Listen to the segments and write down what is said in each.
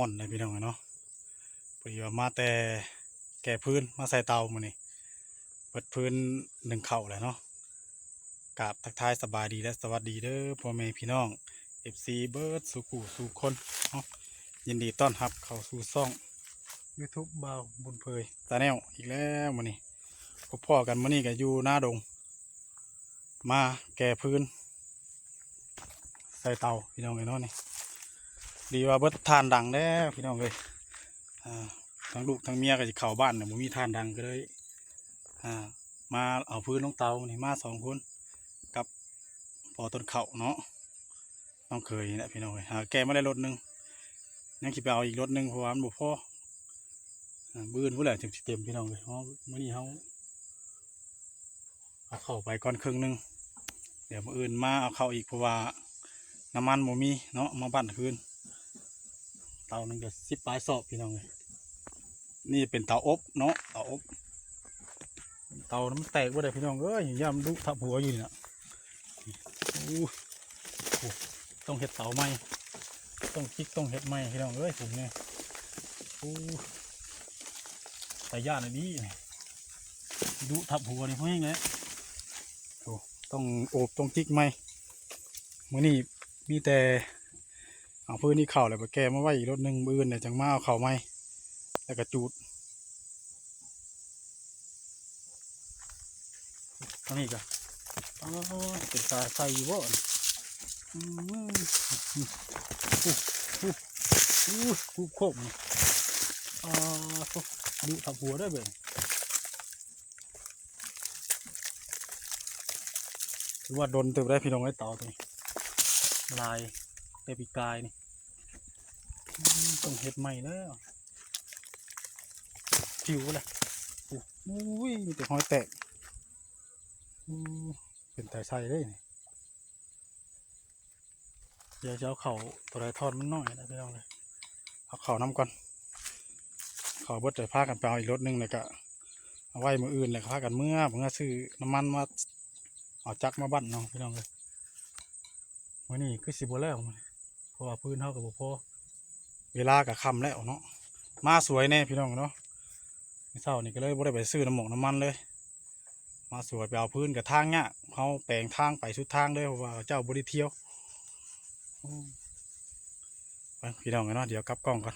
ນເດ້ພີ່ນ້ອງເອີຍເນາະ. ພໍດີວ່າມາແຕ່ແກ່ຟືນ ມາໃສ່ເຕົາມື້ນີ້ ເບິດຟືນໜຶ້ງເຂົ້າແລ້ວເນາະ. ກາບທັກທາຍສະບາຍດີ ແລະ ສະຫວັດດີເດີພໍ່ແມ່ພີ່ນ້ອງ ເອັຟຊີ ເບິດສູ່ຜູ້ສູ່ຄົນເນາະ. ຍິນດີຕ້ອນຮັບເຂົ້າສູ່ຊ່ອງ YouTube ບ່າວບຸນເຜີຍ Channel ອີກແລ້ວ. ມື້ນີ້ພົບພໍ້ກັນ ມື້ນີ້ກໍຢູ່ນາດົງ ມາແກ່ຟືນໃສ່ເຕົາພີ່ນ້ອງເອີຍເນາະ. ນີ້ ດີວ່າເບິດຖ່ານດັງແລ້ວພີ່ນ້ອງເອີຍ. ອ່າ ທັງລູກທັງເມຍກໍຊິເຂົ້າບ້ານແລ້ວ ບໍ່ມີຖ່ານດັງ ກໍເລີຍ ອ່າ ມາເອົາຟືນລົງເຕົາ. ນີ້ມາສອງຄົນກັບພໍ່ຕົ້ນເຂົ້າເນາະ ນ້ອງເຂີຍນີ້ແຫຼະພີ່ນ້ອງເອີຍ. ຫາແກ່ມາໄດ້ລົດໜຶ່ງ ຍັງຊິໄປເອົາອີກລົດໜຶ່ງ ເພາະວ່າມັນບໍ່ພໍ. ອ່າ ມື້ອື່ນພຸ້ນແຫຼະຈຶ່ງຊິເຕັມພີ່ນ້ອງເອີຍ. ເຮົາ ມື້ນີ້ເຮົາ ເອົາເຂົ້າໄປກ່ອນເຄິ່ງໜຶ່ງ ດຽວມື້ອື່ນມາເອົາເຂົ້າອີກ ເພາະວ່ານ້ຳມັນບໍ່ມີເນາະ ມາບັ້ນຄືນ. ເຕົາໜຶ່ງກໍສິບປາຍສອບພີ່ນ້ອງເອີຍ. ນີ້ເປັນເຕົາອົບເນາະ ເຕົາອົບ. ເຕົາມັນແຕກເບິດເດ້ພີ່ນ້ອງເອີຍ ຢ້ານດຸທັບຫົວຢູ່ນີ້ນະ. ໂອ້ ໂອ້ ຕ້ອງເຮັດເຕົາໃໝ່ ຕ້ອງຈິກ ຕ້ອງເຮັດໃໝ່ພີ່ນ້ອງເອີຍ. ໂອ້ ຕາຢ້ານອີ່ຫຼີ ດຸທັບຫົວນີ້ພໍແຮງແຫຼະ. ໂອ້ ຕ້ອງໂອບ ຕ້ອງຈິກໃໝ່. ມື້ນີ້ມີແຕ່ເອົາຟືນນີ້ເຂົ້າ ແລ້ວໄປແກ່ມາໄວ້ອີກລົດໜຶ່ງ ມື້ອື່ນແລ້ວຈັ່ງມາເອົາເຂົ້າໃໝ່ ແລ້ວກໍຈູດ. ອັນນີ້ກໍ ອໍ ເປັນຕາໃສ່ຢູ່ບໍ່? ອືມ ໂອ້ ໂອ້ ໂອ້ ໂອ້ ໂຄກນີ້ ອໍ ໂທ້ ດຸທັບຫົວເດີເບິ່ງ. ຖືວ່າດົນເຕີບໄດ້ພີ່ນ້ອງເອີຍ ເຕົາໂຕນີ້ ຫຼາຍແຕ່ປີກາຍນີ້. ອືມ ຕ້ອງເຮັດໃໝ່ແລ້ວ ຜິວແຫຼະ. ໂອ້ ໂອ້ຍ ມີແຕ່ຮອຍແຕກ. ອືມ ເປັນຕາໃສ່ເດ້ນີ້. ດຽວຈະເອົາເຂົ້າໂຕໃດທອດມັນໜ້ອຍນະພີ່ນ້ອງເອີຍ. ເອົາເຂົ້ານຳກ່ອນ ເຂົ້າເບິດ ດຽວພາກັນໄປເອົາອີກລົດໜຶ່ງ ແລ້ວກະເອົາໄວ້ມື້ອື່ນ ແລ້ວກະພາກັນເມືອ ເມືອຊື້ນ້ຳມັນມາ ເອົາຈັກມາບັ້ນເນາະພີ່ນ້ອງເອີຍ. ມື້ນີ້ຄືຊິບໍ່ແລ້ວ ເພາະວ່າຟືນເຮົາກໍບໍ່ພໍ ເວລາກໍຄ່ຳແລ້ວເນາະ. ມາສວຍແດ່ພີ່ນ້ອງເນາະ ມື້ເຊົ້ານີ້ກໍເລີຍບໍ່ໄດ້ໄປຊື້ນ້ຳໝົກນ້ຳມັນເລີຍ. ມາສວຍໄປເອົາຟືນກໍທາງຍາກ ເຮົາແປງທາງໄປສຸດທາງເລີຍ ເພາະວ່າເຂົາເຈົ້າບໍ່ໄດ້ທ່ຽວ. ໂອ້ ໄປພີ່ນ້ອງເອີຍເນາະ ດຽວກັບກ້ອງກ່ອນ.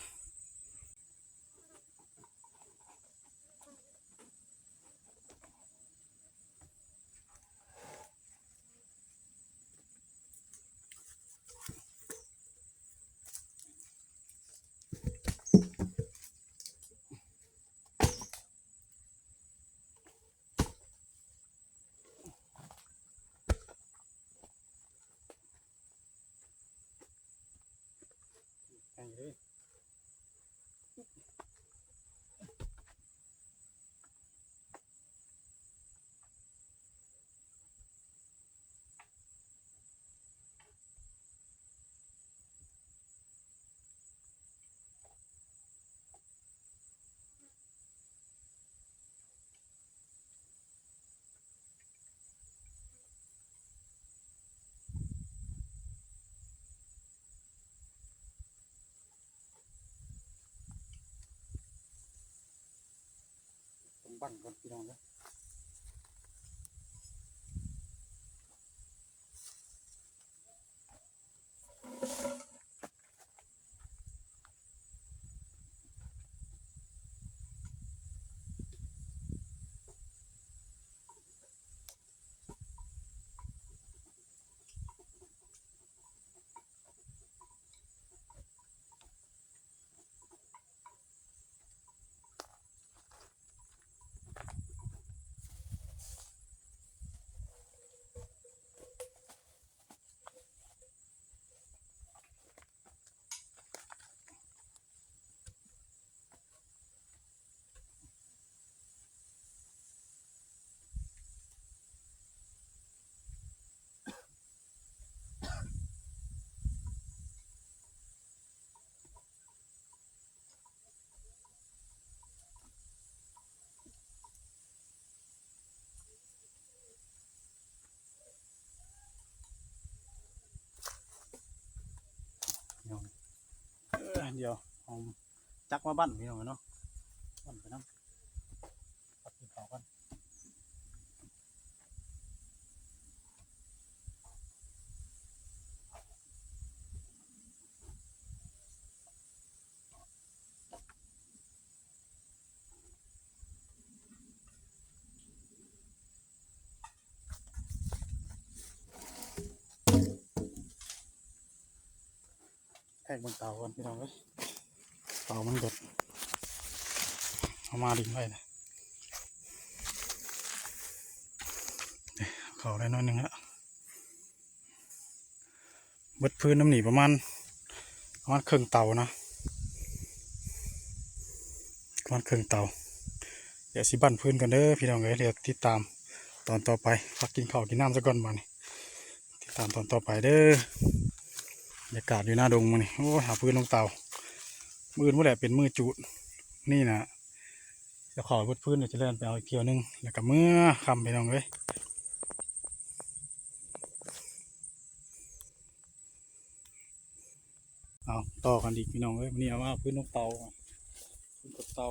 ຕ້ອງບັ້ນກ່ອນພີ່ນ້ອງເດີ. ເອີ ດຽວ ເອົາຈັກມາບັ້ນພີ່ນ້ອງເອີຍເນາະ ບັ້ນໄປນຳ ພັກກິນເຂົ້າກ່ອນ. ແທກເບິ່ງເຕົາກ່ອນພີ່ນ້ອງເອີຍ ເຕົາມັນກໍເອົາມາດິນໄວ້ນະ ເຂົ້າໄດ້ໜ້ອຍໜຶ່ງລະ. ເບິດຟືນນຳນີ້ປະມານ ປະມານເຄິ່ງເຕົານະ ປະມານເຄິ່ງເຕົາ. ດຽວຊິບັ້ນຟືນກ່ອນເດີພີ່ນ້ອງເອີຍ ດຽວຕິດຕາມຕອນຕໍ່ໄປ. ພັກກິນເຂົ້າກິນນ້ຳຊະກ່ອນບາດນີ້ ຕິດຕາມຕອນຕໍ່ໄປເດີ. ບັນຍາກາດຢູ່ໜ້າດົງມື້ນີ້ ໂອ້ຍ ຫາຟືນລົງເຕົາ ມື້ອື່ນພຸ້ນແຫຼະເປັນມື້ຈູດ. ນີ້ນະ ດຽວເຂົ້າເບິດຟືນ ດຽວຈະແລ່ນໄປເອົາອີກທ່ຽວໜຶ່ງ ແລ້ວກໍເມືອຄ່ຳພີ່ນ້ອງເອີຍ. ເອົາຕໍ່ກັນອີກພີ່ນ້ອງເອີຍ ມື້ນີ້ເອົາມາຟືນລົງເຕົາ ຟືນກົດເຕົາ.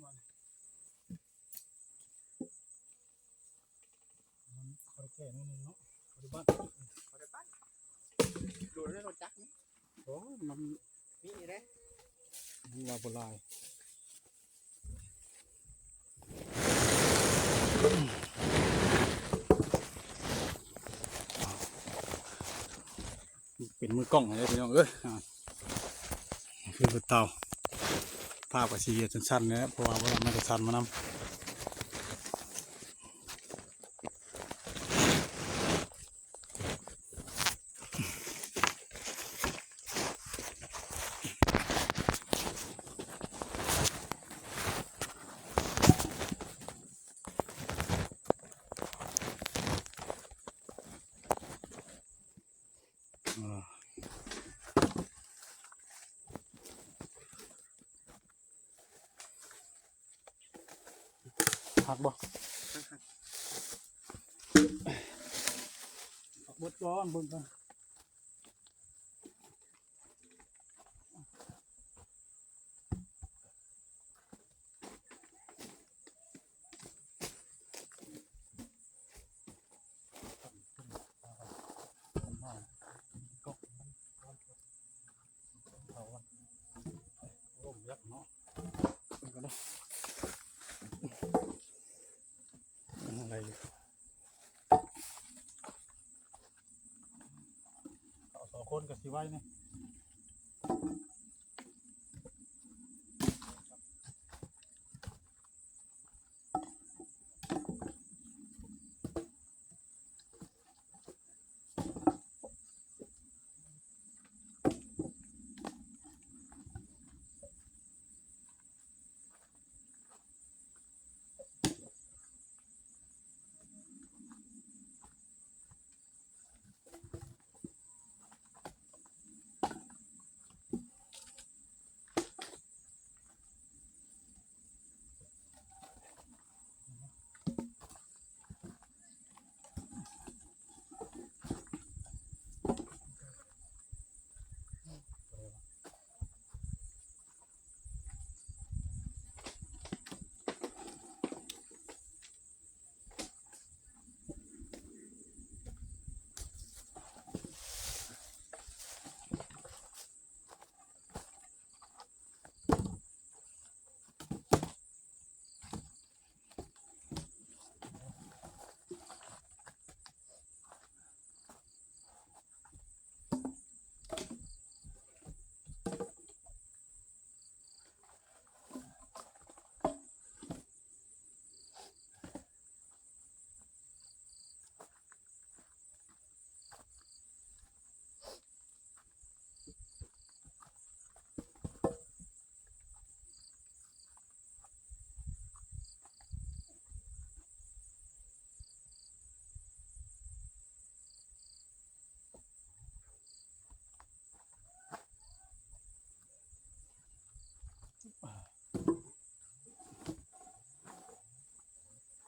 ມັນບໍ່ໄດ້ແກ່ໜ້ອຍໜຶ່ງເນາະ ບໍ່ໄດ້ບັ້ນ ບໍ່ໄດ້ບັ້ນ ໂດນແລ້ວລົດຈັກນີ້ ໂອ້ຍ ມັນ ນີ້ເດ້ ມັນວ່າບໍ່ຫຼາຍ ເປັນມືກ້ອງເດ້ພີ່ນ້ອງເອີຍ ອ່າ ຄືເຕົາ ພາບກໍຊິເຮັດສັ້ນໆແຫຼະ ເພາະວ່າບໍ່ໄດ້ມາແຕ່ສັ້ນມານຳ. ໂ ຮັກບໍ່? ເບິ່ງກ່ອນ ເບິ່ງກ່ອນ. ໄດ້ຢູ່ ເອົາສອງຄົນກໍຊິໄວນີ້.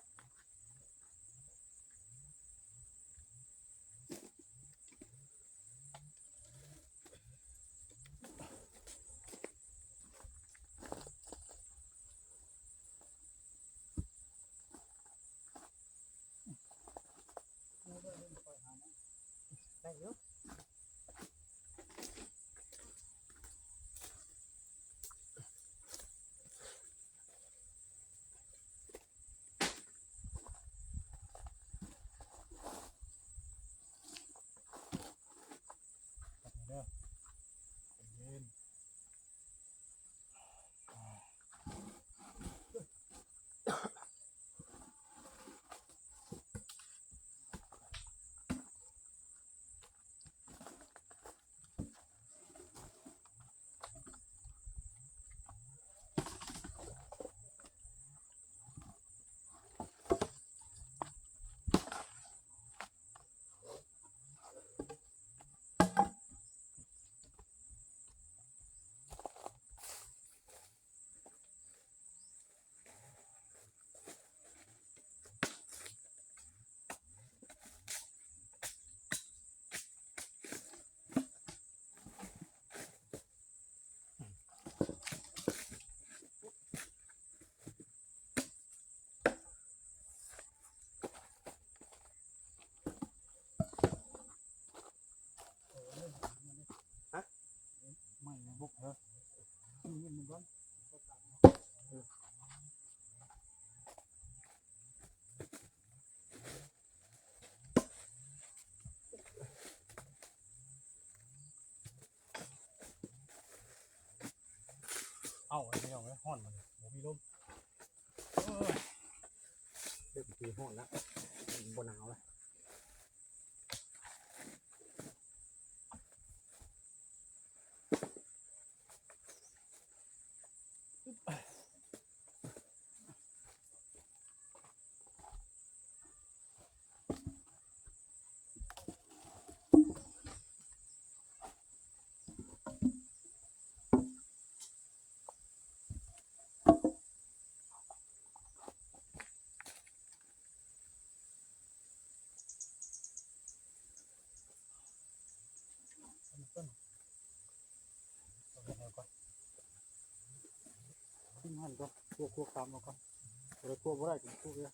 ໄດ້ຢູ່. ເດີ ໃຈເຢັນ. ເອົາ ພີ່ນ້ອງເອີຍ ຮ້ອນບັດນີ້ ບໍ່ມີລົມ. ໂອ້ຍ ເລີ່ມຊິຮ້ອນລະ ບໍ່ໜາວລະ. ເ ວ ຄົວຕຳເອົາກ່ອນ ບໍ່ໄດ້ຄົວບໍ່ໄດ້ກໍຄົວເລີຍ.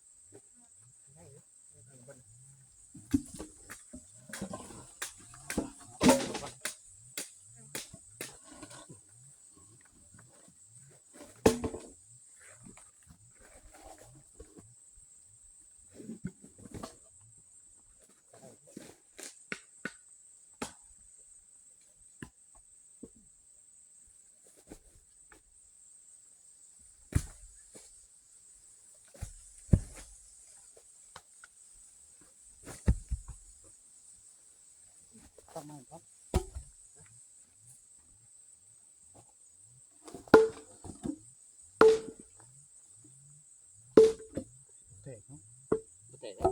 ຕັກໃໝ່ກ່ອນ ແຕກເນາະ ບໍ່ແຕກເດ້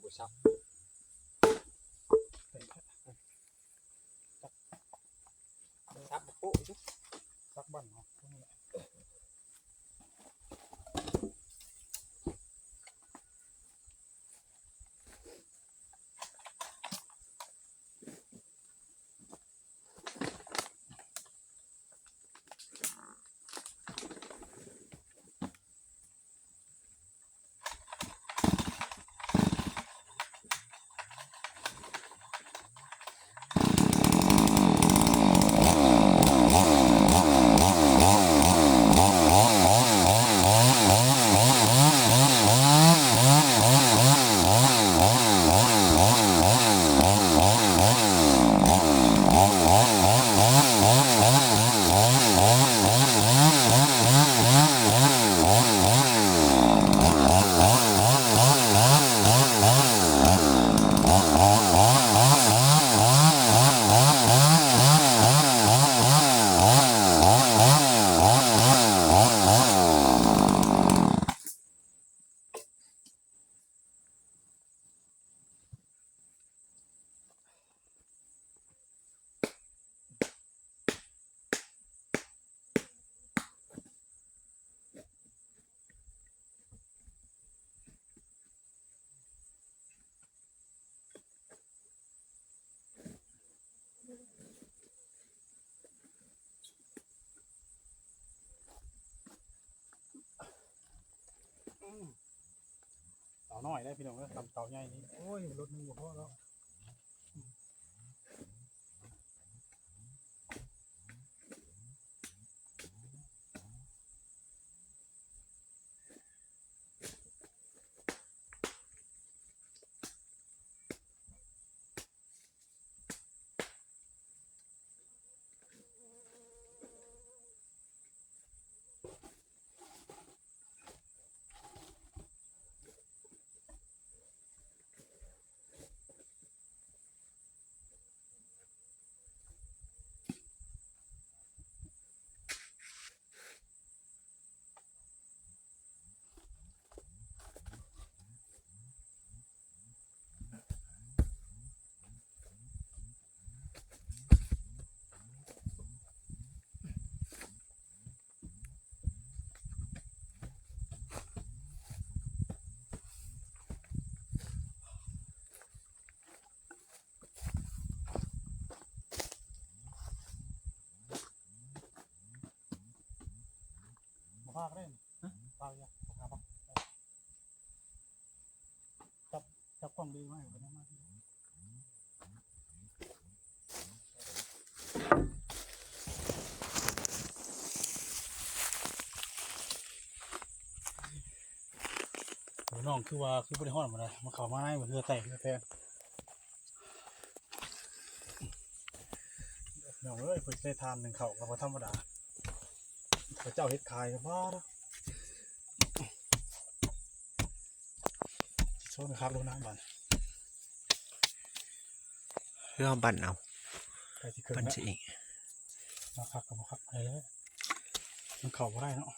ບໍ່ຊັບ ແຕກ ຊັບບໍ່ໂປະຢູ່ ຊັບບັ້ນເນາະ ເຕົານ້ອຍເດ້ພີ່ນ້ອງເອີຍ ຕຳເຕົາໃຫຍ່ນີ້ ໂອ້ຍ ລົດໜຶ່ງບໍ່ພໍແລ້ວ. ບໍ່ພາກເດ້ ຮະ ພາກຢູ່ ບໍ່ພາກ ຈັບ ຈັບກ້ອງດີໄວ້ ໂອ້ຍ ນ້ອງຄືວ່າ ຄືບໍ່ໄດ້ຮ້ອນປານໃດ ມາເຂົ້າມາໃນເຮືອແຕກເຮືອແຕກ ນ້ອງເອີຍ ເພິ່ນໄດ້ທານໜຶ່ງເຂົ້າກໍບໍ່ທຳມະດາ ເຂົາເຈົ້າເຮັດຂາຍກໍພໍເນາະ ຊິຊົນຄັກລົງນາງບາດ ຄືເຮົາບັ້ນເອົາ ໃກ້ຊິຂຶ້ນ ບັ້ນ ແລ້ວ ຊິອີກ ວ່າຄັກກໍບໍ່ຄັກ ເອີ ມັນເຂົ້າບໍ່ໄດ້ເນາະ.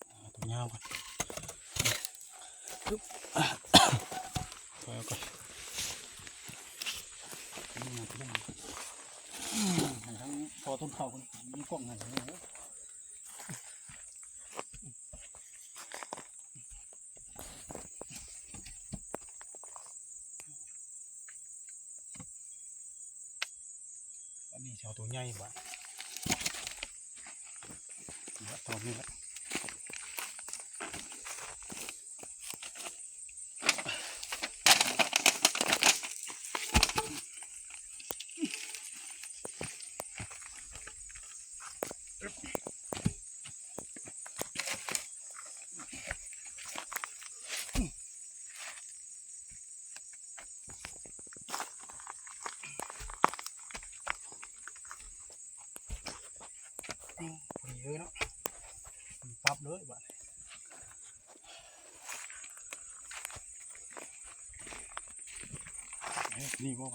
ເອົາຕົວຍາວກ່ອນ ປึບ ຖອຍອອກກ່ອນ ໃຫ້ທັງພໍຕົ້ນເຂົ້າ ມີກ້ອງໃຫ້ ເອີ. ຊິເອົາໂຕໃຫຍ່ບາດ ນີ້ລະ ຕອນນີ້ລະ. ພໍດີເລີຍເນາະ ປັບເລີຍບາດນີ້. ນີ້ບໍ່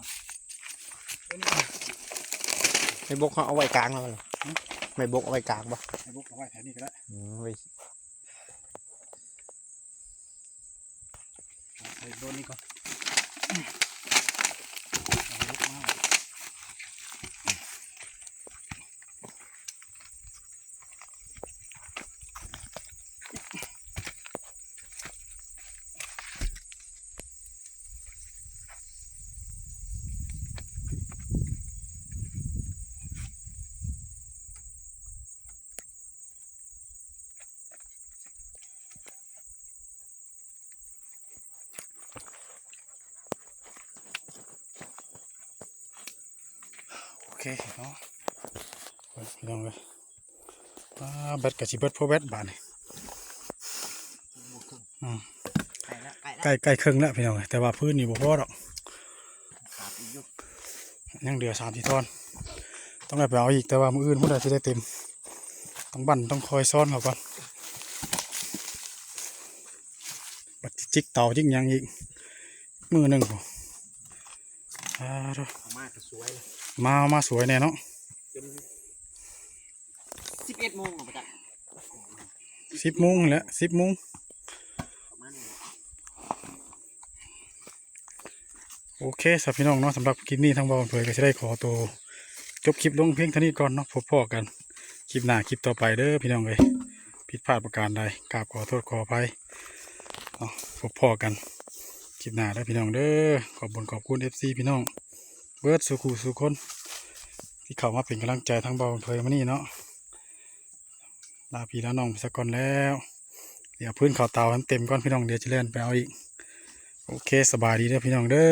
ໄມ້ບົກເຮົາເອົາໄວ້ກາງແລ້ວມັນ ຫຶ ໄມ້ບົກເອົາໄວ້ກາງບໍ່? ໄມ້ບົກເອົາໄວ້ແຖວນີ້ກໍໄດ້ ອືມ ໄວ້ ໃສ່ໂດນນີ້ກ່ອນ ເອົາໄມ້ບົກມາ. ໂອເຄເນາະ ເບິ່ງພີ່ນ້ອງເອີຍ ອ່າ ແບັດກໍຊິເບິດ ໂພແບັດບາດນີ້ ອືມ ໃກ້ແລ້ວ ໃກ້ແລ້ວ ໃກ້ ໃກ້ເຄິ່ງແລ້ວພີ່ນ້ອງເອີຍ ແຕ່ວ່າພື້ນນີ້ບໍ່ພໍດອກ ຂາດອີກຢູ່ ຍັງເຫຼືອສາມສີ່ທ່ອນ ຕ້ອງໄດ້ໄປເອົາອີກ ແຕ່ວ່າມື້ອື່ນພຸ້ນແຫຼະຊິໄດ້ເຕັມ ຕ້ອງບັ້ນ ຕ້ອງຄອຍຊ້ອນເຂົາກ່ອນ ບັດຊິຈິກເຕົາຈິກຫຍັງອີກ ມື້ໜຶ່ງພຸ້ນ ອ່າ ເອົາມາກໍສວຍເລີຍ ມາ ມາສວຍແນ່ເນາະ ຈົນສິບເອັດໂມງ ບໍ່ຈັກ ສິບໂມງແຫຼະ ສິບໂມງ ປະມານນີ້ແຫຼະ. ໂອເຄຊະພີ່ນ້ອງເນາະ ສຳລັບຄລິບນີ້ທາງບ່າວເຜີຍກໍຊິໄດ້ຂໍໂຕຈົບຄລິບລົງພຽງເທົ່ານີ້ກ່ອນເນາະ ພົບພໍ້ກັນຄລິບໜ້າຄລິບຕໍ່ໄປເດີພີ່ນ້ອງເອີຍ ຜິດພາດປະການໃດ ກາບຂໍໂທດຂໍອະໄພເນາະ ພົບພໍ້ກັນຄລິບໜ້າເດີພີ່ນ້ອງເດີ ຂອບບຸນຂອບຄຸນເອັຟຊີພີ່ນ້ອງເບິດສູ່ຄູ່ສູ່ຄົນ ທີ່ເຂົ້າມາເປັນກຳລັງໃຈທາງບ່າວເຜີຍມື້ນີ້ເນາະ. ລາພີ່ລານ້ອງໄປສາກ່ອນແລ້ວ ດຽວພື້ນເຂົ້າເຕົາໃຫ້ມັນເຕັມກ່ອນພີ່ນ້ອງ ດຽວຈະແລ່ນໄປເອົາອີກ ໂອເຄ ສະບາຍດີເດີພີ່ນ້ອງເດີ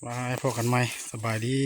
ບາຍ ພໍ້ກັນໃໝ່ ສະບາຍດີ.